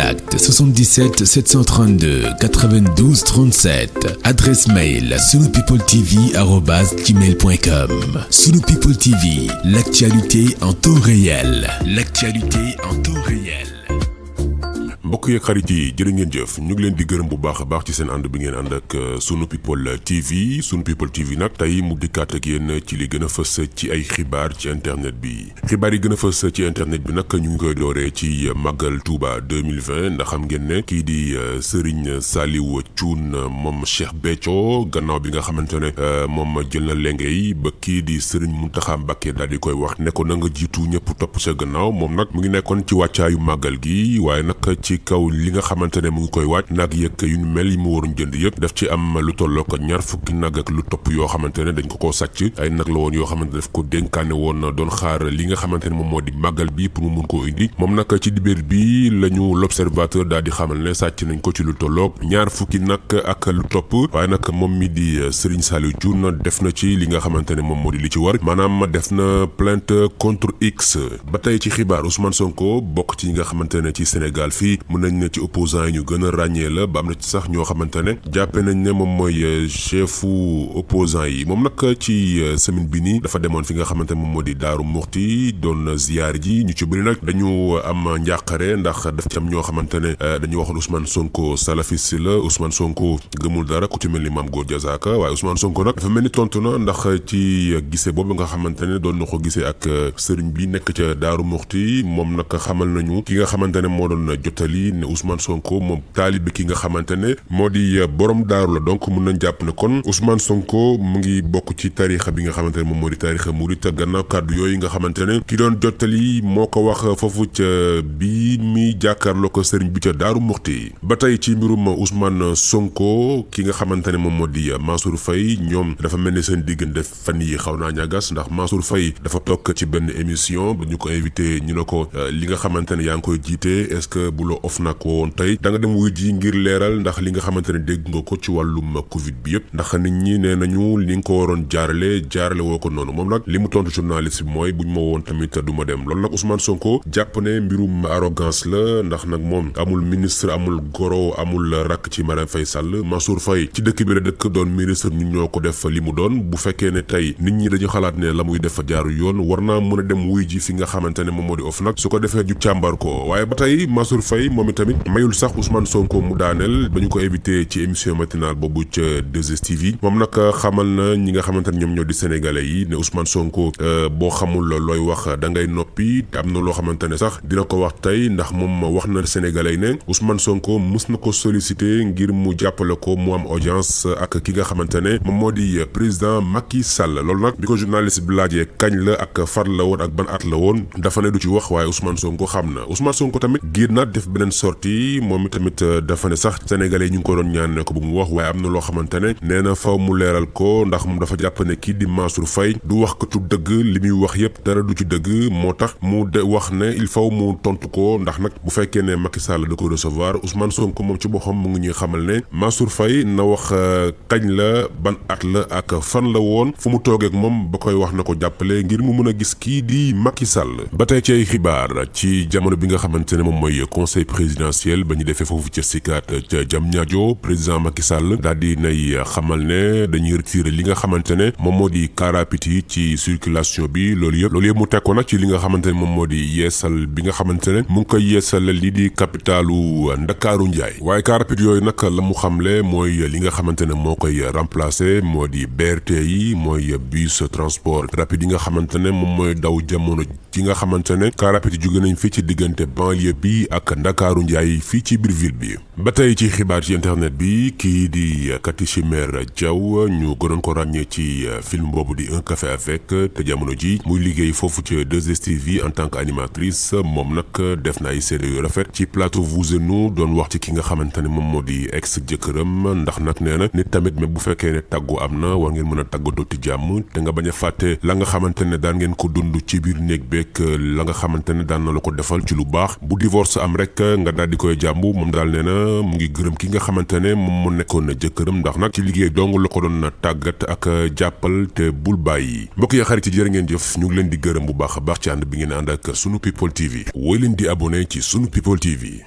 Contact 77 732 92 37. Adresse mail sunupeopletv@gmail.com. Sunu People TV, l'actualité en temps réel. mbokk yeeg xarit yi jërë ngeen jëf ñu ngi leen di gërëm bu baax a baax ci seen ànd bi ngeen ànd ak Sunu People TV. Sunu People TV nag tey mu dikkaat ak yéen ci li gën a fës ci ay xibaar ci internet bi. xibaar yi gën a fës ci internet bi nag ñu ngi koy dooree ci Magal Touba 2020 ndax xam ngeen ne kii di Serigne Saliou Thioune moom Cheikh Béthio gannaaw bi nga xamante ne moom jël na lenge yi ba kii di Serigne Mountakha Mbacké daal di koy wax ne ko na nga jiitu ñëpp topp sa gannaaw moom nag mu ngi nekkoon ci wàccaayu màggal gi waaye nag ci kaw li nga xamante ne mu ngi koy waaj nag yëkk yu mel yi mu waroon jënd yëpp daf ci am lu tolloo ko 20 nag ak lu topp yoo xamante ne dañ ko sàcc ay nag la woon yoo xamante ne daf ko dénkaane woon doon xaar li nga xamante ne moom moo di màggal bi pour mu mun koo indi moom nag ci dibéer bi la ñu l'observateur daal di xamal ne sàcc nañ ko ci lu tolloog 20 nag ak lu topp waaye nag moom mi di Serigne Saliou Thioune def na ci li nga xamante ne moom moo di li ci war maanaam def na plainte contre X. ba tey ci xibaar Ousmane Sonko bokk ci ñi nga xamante ne ci Sénégal fii mën nañ ne ci opposants yi ñu gën a ràññee la ba am na ci sax ñoo xamante ne jàppe nañ ne moom mooy chefu opposants yi moom nag ci semaine bi nii dafa demoon fi nga xamante ne moom moo di Daaru Muxti doon ziyaar ji ñu ci bëri nag dañu am njàqare ndax daf ci am ñoo xamante ne dañu waxoon Ousmane Sonko salafiste la Ousmane Sonko gëmul dara ku ci mel ni Mame Gor Diazaka waaye Ousmane Sonko nag dafa mel ni tontu na ndax ci gisee boobu nga xamante ne doon na ko gisee ak sëriñ bi nekk ca Daaru Muxti moom nag xamal nañu ki nga xamante ne moo doon jottali ne Ousmane Sonko moom taalibe ki nga xamante ne moo di borom daaru la donc mun nañ jàpp ne kon Ousmane Sonko mu ngi bokk ci tarixa bi nga xamante ne moom moo di tarixa murit gannaaw kàddu yooyu nga xamante ne ki doon jottali moo ko wax foofu ca bi mi jàkkaarloo ko sëriñ bi ca Daaru Muxti. ba tey ci mbirum Ousmane Sonko ki nga xamante ne moom moo di Mansour Faye ñoom dafa mel ni seen diggante fan yi xaw naa ñagas ndax Mansour Faye dafa toog ci benn émission ba ñu ko invité ñu ne ko li nga xamante ne yaa ngi koy jiite est-ce que bu la of nag woon tey da nga dem wuy ji ngir leeral ndax li nga xamante ne dégg nga ko ci wàllum Covid bi yëpp ndax nit ñi nee nañu li nga ko waroon jaarale woo ko noonu moom nag li mu tontu journaliste bi mooy buñ ma woon tamit du ma dem loolu nag Ousmane Sonko jàpp ne mbirum arrogance la ndax nag moom amul ministre amul goro amul rakk ci Marème Faye Sall Mansour Faye ci dëkk bi la dëkk doon ministre ñun ñoo ko def li mu doon bu fekkee ne tey nit ñi dañu xalaat ne la muy def jaaru yoon war naa mën a dem wuy ji fi nga xamante ne moom moo di of nag su ko defee ju càmbar ko waaye ba tey Mansour Faye moom tamit mayul sax Ousmane Sonko mu daaneel ba ñu ko invité ci émission matinale boobu ca 2STV moom nag xamal na ñi nga xamante ne ñoom ñoo di sénégalais yi ne Ousmane Sonko boo xamul looy wax da ngay noppi te am na loo xamante ne sax dina ko wax tey ndax moom wax na sénégalais yi ne Ousmane Sonko mus na ko sollicité ngir mu jàppale ko mu am audience ak ki nga xamante ne moom moo di président Macky Sall loolu nag bi ko journaliste bi laajee kañ la ak far la woon ak ban at la woon dafa ne du ci wax waaye Ousmane Sonko xam na Ousmane Sonko tamit génn def beneen sortie moom tamit dafa ne sax sénégalais ñu ngi ko doon ñaan ne ko bu mu wax waaye am na loo xamante ne nee na faw mu leeral ko ndax moom dafa jàpp ne kii di Mansour Faye du wax katu dëgg li muy wax yëpp dara du ci dëgg moo tax mu de wax ne il faut mu tontu ko ndax nag bu fekkee ne Macky Sall da ko recevoir Ousmane Sonko moom ci boppam mu ngi ñuy xamal ne Mansour Faye na wax kañ la ban at la ak fan la woon fu mu toogee ak moom ba koy wax na ko jàppale ngir mu mën a gis kii di Macky Sall. ba tey ci ay xibaar ci jamono bi nga xamante ne moom mooy conseil présidentiel ba ñu defee foofu ca Sicap ca Diamniadio président Macky Sall daal di nay xamal ne dañuy retirer li nga xamante ne moom moo di car rapide yi ci circulation bi loolu yëpp mu teg ko nag ci li nga xamante ne moom moo di yeesal bi nga xamante ne mu ngi koy yeesal lii di capitalu Ndakaaru Njaay waaye car rapide yooyu nag la mu xamle mooy li nga xamante ne moo koy remplacer moo di BRT yi mooy bus transport rapide yi nga xamante ne moom mooy daw jamono ji nga xamante ne car rapide yi jóge nañ fii ci diggante banlieue bi ak Ndakaaru Njaay fii ci biir ville bi. ba tey ci xibaar ci internet bi kii di Kati Chimère Diaw ñu gënoon ko ràññee ci film boobu di Un café avec te jamono ji muy liggéey foofu ci 2STV en tant qu'animatrice moom nag def na ay seede yu rafet ci plateau Vous et Nous doon wax ci ki nga xamante ne moom moo di ex jëkkëram ndax nag nee na nit tamit mais bu fekkee ne tàggu am na war ngeen mën a tàggatoo ci jàmm te nga bañ a fàtte la nga xamante ne daan ngeen ko dund ci biir néeg beeg la nga xamante ne daan na la ko defal ci lu baax bu divorce am rek nga daal di koy jàmbu moom daal nee na mu ngi gërëm ki nga xamante ne moom mu nekkoon na jëkkëram ndax nag ci liggéey dong la ko doon tàggat ak jàppal te bul bàyyi mbokk yi xarit yi jërë ngeen jëf ñu ngi leen di gërëm bu baax a baax ci ànd bi ngeen ànd ak Sunu People TV woy leen di abonné ci Sunu People TV.